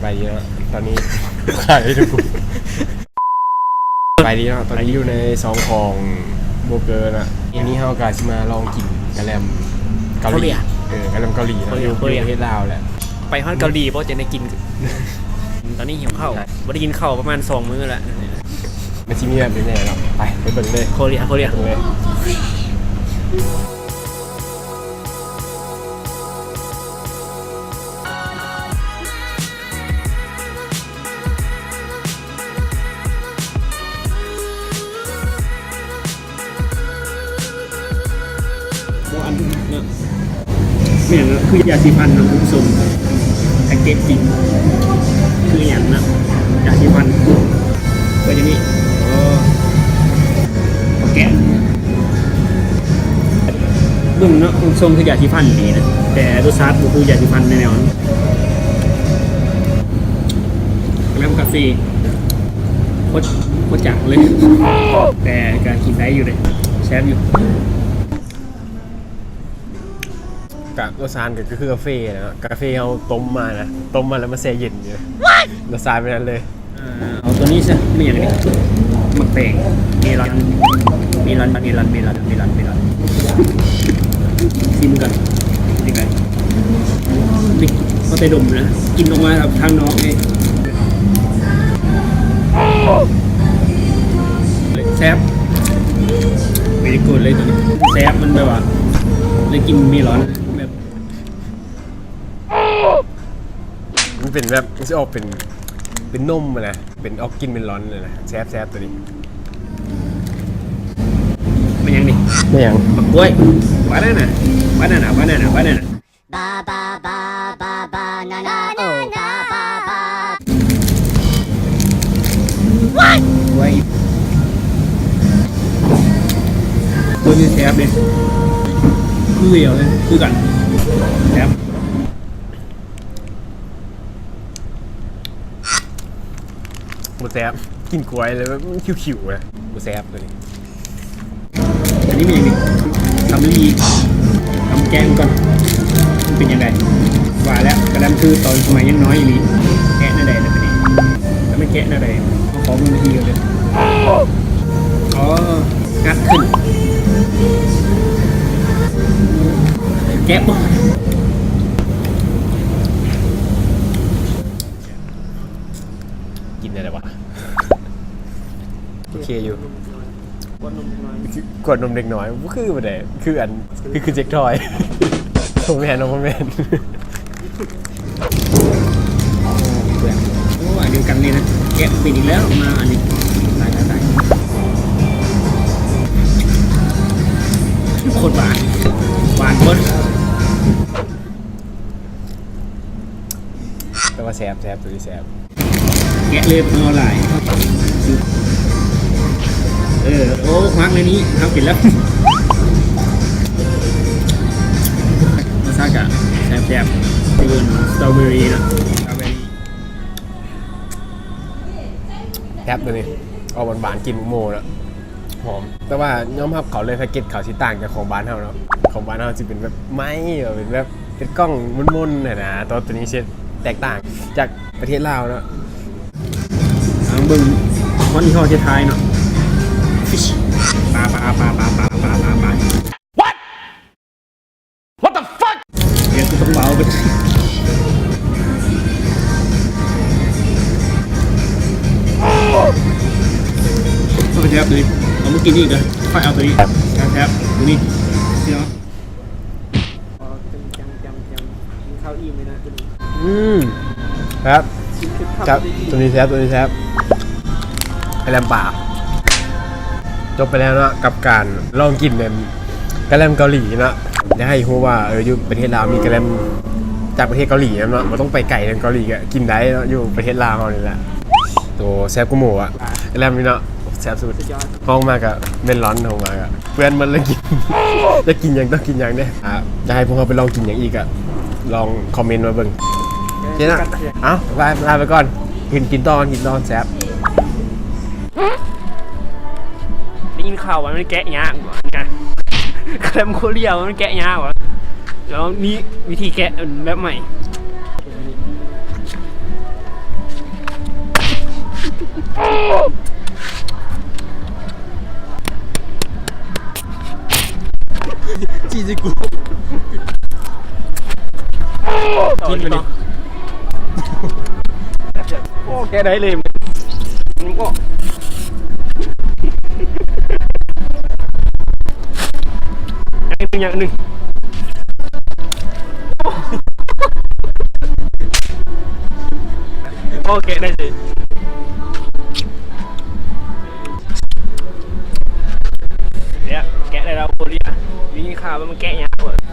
ໄປດີເນາະ ຕອນນີ້ຂາຍໄດ້ທຸກ ໄປດີເນາະ ຕອນນີ້ຢູ່ໃນຊ່ອງຂອງໂບເກີນະ. ວັນນີ້ເຮົາກະຊິມາລອງກິນກະແລັມເກົາຫຼີ ເອີ ກະແລັມເກົາຫຼີເນາະ ຢູ່ ຢູ່ປະເທດລາວແຫຼະ. ໄປຮອດເກົາຫຼີບໍ່ ຈັ່ງໄດ້ກິນ. ຕອນນີ້ຫິວເຂົ້າ ບໍ່ໄດ້ກິນເຂົ້າປະມານສອງມື້ແລ້ວ. ມັນຊິມີແບບໃດແດ່ເນາະ ໄປ ໄປເບິ່ງເລີຍ. ໂຄເຣຍ ໂຄເຣຍ ເບິ່ງເລີຍ. ບໍ່ອັນເນາະ ແມ່ນເນາະ ຄືຢາສີຟັນເນາະ ຄຸນຜູ້ຊົມ ແພັກເກດຈິງ ຄືຫຍັງເນາະ ຢາສີຟັນ ເປັນຢ່າງນີ້. ເອີ ແກະ ເບິ່ງເນາະ ຮູບຊົງຄືຢາສີຟັນດີນະ ແຕ່ລົດຊາດບໍ່ຄືຢາສີຟັນແນ່ນອນ. ກະແລັມກາເຟ ໂຄດ ໂຄດຈັກເລີຍ ແຕ່ກະກິນໄດ້ຢູ່ເດ້ ແຊບຢູ່. ກະລົດຊາດກະຄືກາເຟແຫຼະເນາະ ກາເຟເຮົາຕົ້ມມານະ ຕົ້ມມາແລ້ວມາແຊ່ເຢັນຢູ່ ລົດຊາດແບບນັ້ນເລີຍ. ເອົາໂຕນີ້ຊະ ແມ່ນຫຍັງນີ້ ໝາກແຕງ ເມລອນ ເມລອນ ເມລອນ ເມລອນ ເມລອນ ເມລອນ ຊີມກ່ອນ ນີ້ກະ ນີ້ ພໍແຕ່ດົມນະ ກິ່ນອອກມາທາງນອກເດ້ ແຊບ very good ເລີຍໂຕນີ້ ແຊບ ມັນແບບວ່າໄດ້ກິນເມລອນແບບ ມັນເປັນແບບ ມັນຊິອອກເປັນ ເປັນນົມຫັ້ນນະ ເປັນອອກກິ່ນເມລອນຫັ້ນນະ ແຊບໆ ໂຕນີ້. ແມ່ນຫຍັງນີ້ ແມ່ນຫຍັງ ໝາກກ້ວຍ ບານານາ ບານານາ ບານານາ ບານານາ ບາບາບາບາບານານາ ໂອ້ ບາບາບາ ກລ້ວຍ ໂຕນີ້ແຊບເດ້ ຄືດຽວເລີຍ ຄືກັນ ແຊບ. ບໍ່ແຊບ ກິນກ້ວຍແລ້ວແບບມັນຂິວໆ ນະ ບໍ່ແຊບໂຕນີ້. ອັນນີ້ແມ່ນຫຍັງນີ້ ສຳລີ ເອົາມາແກະເບິ່ງກ່ອນ ມັນເປັນຈັ່ງໃດ. ວ່າແລ້ວ ກະແລັມຄືຕອນສະໄໝຍັງນ້ອຍອີ່ຫຼີ ແກະແນວໃດລະບາດນີ້ ແລ້ວມັນແກະແນວໃດ ຂໍເບິ່ງວິທີກ່ອນເດີ. ອໍ ງັດຂຶ້ນ ແກະບໍ່ ກິນໄດ້ແລ້ວວະ ໂອເຄຢູ່ ກວດນົມເດັກນ້ອຍ ກວດນົມເດັກນ້ອຍ ບໍ່ຄືປານໃດ ຄືອັນ ຄື ຄືເຈັກທອຍ ບໍ່ແມ່ນ ບໍ່ແມ່ນ. ໂອ້ ອັນດຽວກັນນີ້ນະ ແກະເປັນອີກແລ້ວ ມາອັນນີ້ ຕາຍ ຕາຍ ຕາຍ ໂຄດຫວານ ຫວານໂພດ ແຕ່ວ່າແຊບ ແຊບ ໂຕນີ້ແຊບ. ແກະເລີຍ ບໍ່ເອົາຫຼາຍ ເອີ ໂອ້ ຮັກໃນນີ້ ຮັກເປັນແລ້ວ ລົດຊາດກະແຊບໆ ຄືສະຕໍເບີຣີເນາະ ສະຕໍເບີຣີ ແຊບເລີຍນີ້ ອອກຫວານໆ ກິ່ນໝາກໂມເນາະ. ຫອມ ແຕ່ວ່າຍອມຮັບເຂົາເລີຍ ແພັກເກັດເຂົາຊິຕ່າງຈາກຂອງບ້ານເຮົາເນາະ ຂອງບ້ານເຮົາຊິເປັນແບບໄມ້ ເປັນແບບເປັນກ່ອງມົນໆ ຫັ້ນນະ ແຕ່ວ່າໂຕນີ້ຊິແຕກຕ່າງຈາກປະເທດລາວເນາະ. ເອົາເບິ່ງຮອດຍີ່ຫໍ້ສຸດທ້າຍເນາະ ປາ ປາ ປາ. What? What the fuck? ເຮັດຄືຕ້ອງເວົ້າເບິດ ແຊບເລີຍ ເອົາມາກິນອີກເດີ ຂ້ອຍເອົາໂຕນີ້ ແຊບໆ ໂຕນີ້ ເນາະ ກິນເຂົ້າອີ່ມເລີຍນະໂຕນີ້ ອືມ ແຊບ ກິນເຂົ້າ ແຊບ ໂຕນີ້ແຊບ ໂຕນີ້ແຊບ ກະແລັມປາ ຈົບໄປແລ້ວເນາະ ກັບການລອງກິນແບບ ກະແລັມເກົາຫຼີເນາະ ຢາກໃຫ້ຮູ້ວ່າ ເອີ ຢູ່ປະເທດລາວມີກະແລັມຈາກປະເທດເກົາຫຼີນຳເນາະ ບໍ່ຕ້ອງໄປໄກເຖິງເກົາຫຼີກະກິນໄດ້ເນາະ ຢູ່ປະເທດລາວເຮົານີ້ແຫຼະ. ໂຕແຊບກວ່າໝູ່ອະ ກະແລັມນີ້ເນາະ ແຊບສຸດ ຮອງມາກະເມລອນ ຮອງມາກະເປື້ອນໝົດເລີຍ ກິນ ຢາກກິນຫຍັງຕ້ອງກິນຫຍັງເດ້. ອ່າ ຢາກໃຫ້ພວກເຮົາໄປລອງກິນຫຍັງອີກກະລອງຄອມເມັນມາເບິ່ງ ໂອເຄນະ. ເອົ້າ ລາ ລາໄປກ່ອນ ກິນ ກິນຕໍ່ ກິນຕໍ່ ແຊບ. ໄດ້ຍິນຂ່າວວ່າມັນແກະຍາກຫວາ ກະແລັມໂຄເຣຍມັນແກະຍາກຫວາ ແລ້ວມີວິທີແກະແບບໃໝ່. ກິນບາດນີ້. ໂອ້ ແກະໄດ້ເລີຍ ມັນກໍ ຢ່າງໜຶ່ງ ຢ່າງໜຶ່ງ. ໂອ້ ແກະໄດ້ເລີຍ. ເນຍ ແກະໄດ້ແລ້ວ ໂຄເຣຍ. ມີຂ່າວວ່າມັນແກະຍາກ.